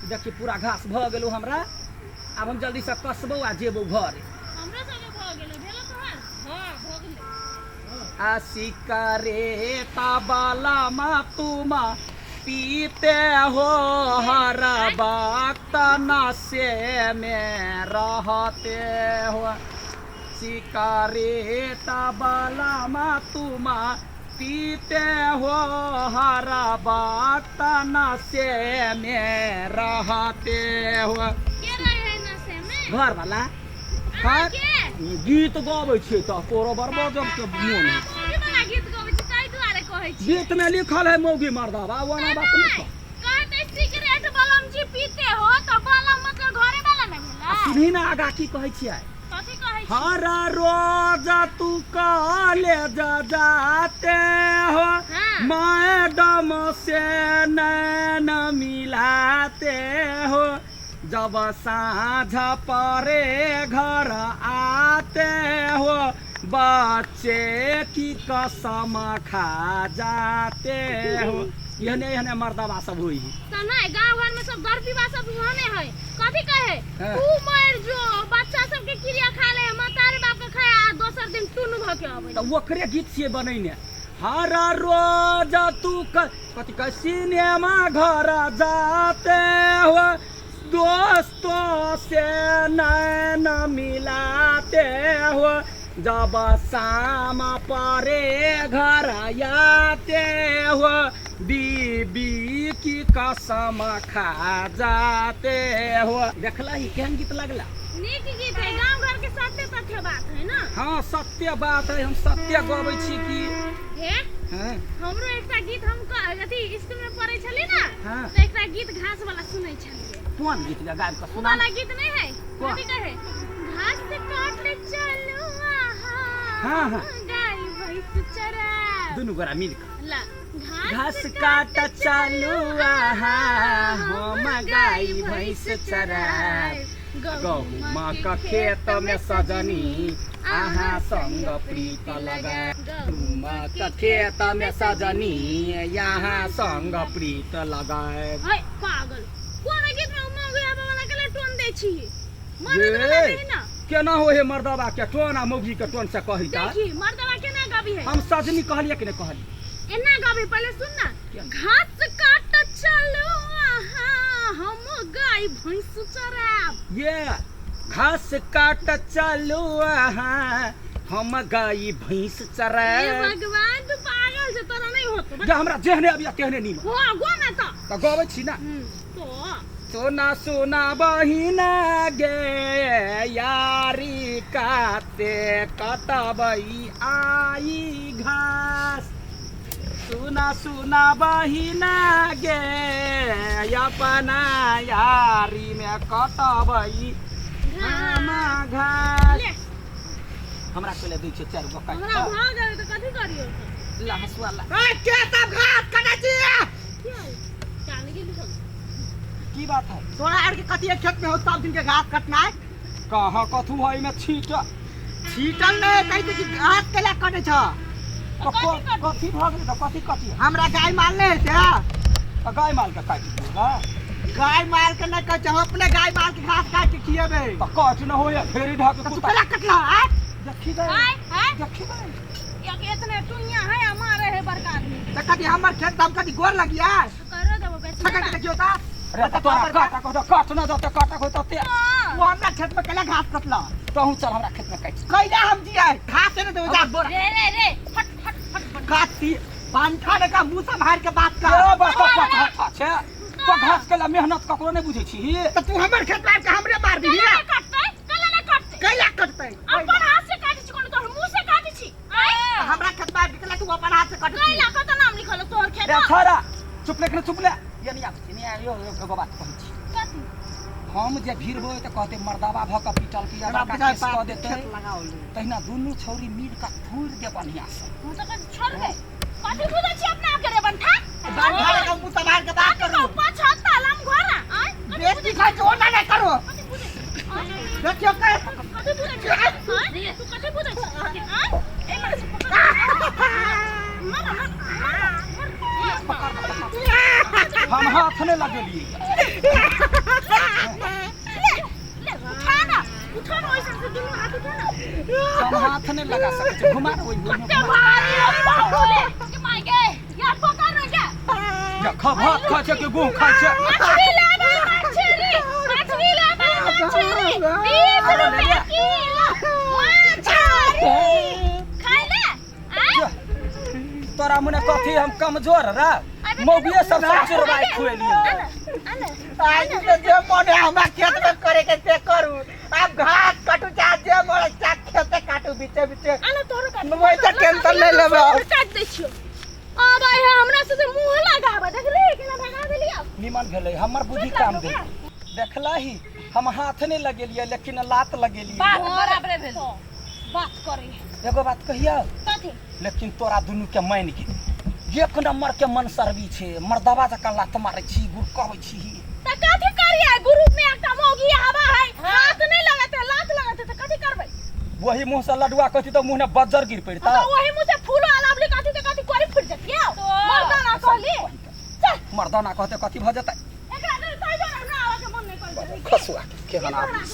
देखी पूरा घास भऽ गेलौ हमरा। आब हम जल्दीसँ कसबौ आ जेबौ घरे। हमरो सबके भऽ गेलै। भेलो तोहर? हँ, भऽ गेलै। आ सिकरे तबला तुम पीते हो हर वक्त नशे में रहते हो। सिकरे तबला तुम पीते हो हर वक्त नशे में रहते हो। के रहै है नशे में? घर वाला। अहाँ के? गीत गबै छियै तऽ तोरो बड़ गजब के मोन है। मौगी वाला गीत गबै छी ताहि दुआरे कहै छी। गीत में लिखल है मौगी मर्दाबा, ओना बात नहि कह। कहते सिगरेट बलम जी पीते हो तऽ बलम मतलब घरे वाला नहि भेलै। सुनही ने आगा की कहै छियै। कथी कहै छी? हर रोज तू कॉलेज जाते हो, मैडम से नैन मिलाते हो, जब साँझ परे घर आते हो, बच्चे की कसम खा जाते हो। एहने एहने मर्दबा सब होई। तऽ नहि, गाँव घर में सब घर पीबा सब ओहने है। कथी कहे? हाँ। तू मर जो, बच्चा सबके क्रिया खा ले, मतारे बाप के खाए आ दोसर दिन टुनु भ के अबै। तऽ ओकरे गीत छियै बनैने। हर रोज तू कथी कह सिनेमा घर जाते हो, दोस्तों से नैन मिलाते हो, जब शाम परे घर आते हो, बीबी की कसम खा जाते हो। देखला ही केहन गीत लगला? नीक गीत है, गांव घर के सत्य तथ्य बात है ना। हाँ, सत्य बात है, हम सत्य गबै छी की। हे? हाँ। हमरो एकटा गीत हम अथी स्कूल में पढ़ै छली ना, हाँ। तऽ एकटा गीत घास वाला सुनै छलियै। कोन गीत गाबि कऽ उ सुना? वाला गीत नहीं है? कोन? कथी कहे? घास काट चलू आहा, हाँ, हाँ। गाय भैंस चराब। दुनू गोरा मिल कऽ। ला, घास काट चलू आहा, हम गाय भैंस चराब, गहुमा के खेत में सजनी अहाँ संग प्रीत लगा, गहुमा के खेत में सजनी यहाँ संग प्रीत लगाए। है पागल, कोन गीत में मौगी आबे वाला के लिए टोन दै छी? मर्द वाला ये नहीं ना। केना हो हे मर्दबा के टोन आ मौगी के टोन से कही ता? देखी मर्दवा केना गाबी है। हम सजनी कहलिए कि नहीं कहलिए? एना गाबी, पहले सुन ना। क्या? घास काट चलू आहा, हम गाय भैंस चराब। ये घास काट चलू आहा, हम गाय भैंस हे चराब। भगवान, तू पागल छे, तोरा नहीं होतो। जे हमरा जेहने अबिया तेहने नीमन। हो गो ना तो। तऽ गबै छी ना। तो सोना सोना बहिना गे यारी काते कटबै आई घास, सुना सुना बहिना गे अपना यारी में कटबै हम घास। ले। हमरा पहिले दै छै चारि गो काटि हमरा कऽ। भऽ गेल तऽ कथी करियौ? ला हँसुआ ला। ए, के सब घास कटै छी? की होल? जान गेली सब। की बात है? तोरा आर के कथी है खेत में हो सब दिन के घास कटनाइ? कहाँ कथू है एहिमे छीट? छीटल नहि कहै छै कि घास केला कटै छ? तऽ कथी भऽ गेलै? तऽ कथी कथी है? हमरा गाय माल नहि है से। तऽ गाय माल के काटि दियौ गा? गाय माल के नहि कहै छै, हम अपने गाय माल के घास काटि के खियेबै। तऽ काट न होइए फेरी ढक तऽ तू कुत्ता। केला कटला आय? देखी गए। आय आय। देखी गए। एक इतने टुइया है आ मारे है बड़का आदमी। तऽ कथी हमर खेत हम कथी गोर लगिया? करो देबो बेच। ठकक के देखियौ तऽ। अरे तऽ तोरा काटा कहतो काट न जते काटा कहतो ते। वो हमरा खेत में केला घास कटला? तहूँ चल हमरा खेत में काटि। कैला हम दिया घास ने देबो जा बोरा। रे रे रे, फट फट फट फट। काटी बांठा ने का मुंह सम्हार के बात कर। ए, बड़का पठा छै तो घास के ला मेहनत ककरो नहि बुझै छी। तऽ तू हमर खेत में आबि के हमरे मार दीही? केला कटतै, केला नहि कटतै? कैला कटतै? अपन हाथ से काटै छी, कोनो तोहर मुंह से काटै छी? आय? हमरा खेत में आबि के केला तू अपन हाथ से कटै छी? कैला कत नाम लिखल है तोहर खेत रे में? छोरा, चुप ले, चुप ले। ये नहीं आबै छै, नहीं आबै, यो एगो बात कहै छी। कथी? हम जे भिड़बै तऽ कहतै मर्दाबा भऽ कऽ पीटल की तोरा बड़का बुझाइ केस कऽ बाप देतै। खेत लगाओल। तहिना दुनू छौरी मिल कऽ थूरि दे बढ़िआँ से। हम तऽ कहै छी, छोड़ दे। कथी बुझै छी अपना आपके रे बंठा? बांठा ने का मुंह सम्हार के बात करू। पछता लम घोड़ा आय। बेटी खाइ छै ओना नहि करू। कथी बुझै छी? आय? देखियौ के कथी बुझै छी? आय? तू कथी बुझै छी? आय? ए मार से पकड़। मार मार मार मार। हम हाथ नहि लगेलियै। उठो ना ओइसन से दुनू हाथ उठो ना। हम हाथ नहीं लगा सकै छी, घुमा दे ओहि घुमा। कते भारी हो बाहुले के माय गे यार, पकड़ ना जा। जा खा, भात खा छै कि गुह खाय छै? मछली लेबै, मछली, मछली लेबै, मछली 20 रुपया किलो मछली खाय ले आय। जा। तोरा मुने कथी हम कमजोर रे? मौगिए सब सब चोरबाइ खुएलियै। आने। आज से जे मन है हमरा खेत में करे के से करू। अब घास कटू चाहे जे मन है, चाहे खेते काटू बीचे बीचे। आने तोरो काट। वैसे टेंशन नहीं लेबै अब। काट दै छियो। अब आइ हमरा से जे मुंह लगाबे, देखली केना भगा देलियो? निमन भेलै, हमर बुद्धि काम दे। देखला ही, हम हाथ नहीं लगेलियै लेकिन लात लगेलियै। बात बराबरे भेल, बात करे। एगो बात कहिया? कथी? लेकिन तोरा दुनू के मानि गेल, एक नंबर के मन सर्वी छै। मर्दबा जकाँ लात मारै छी, गुड़कबै छी। त कथी करियै? ग्रुप में एकटा मौगी आबा है, हाथ नहीं लगते, लात लगते, त कथी करबै? वही मुंह से लडुआ कहती तो मुंह ने बज्जर गिर पड़ता। त वही मुंह से फूल आलाबली कथी त कथी करी फुट जतियै। मर्दाना कहली, चल। मर्दाना कहते कथी भऽ जेतै? एकरा तै दुआरे हमरा आबऽ के मन नहि करै छै। खसुआ के केहन आदमी।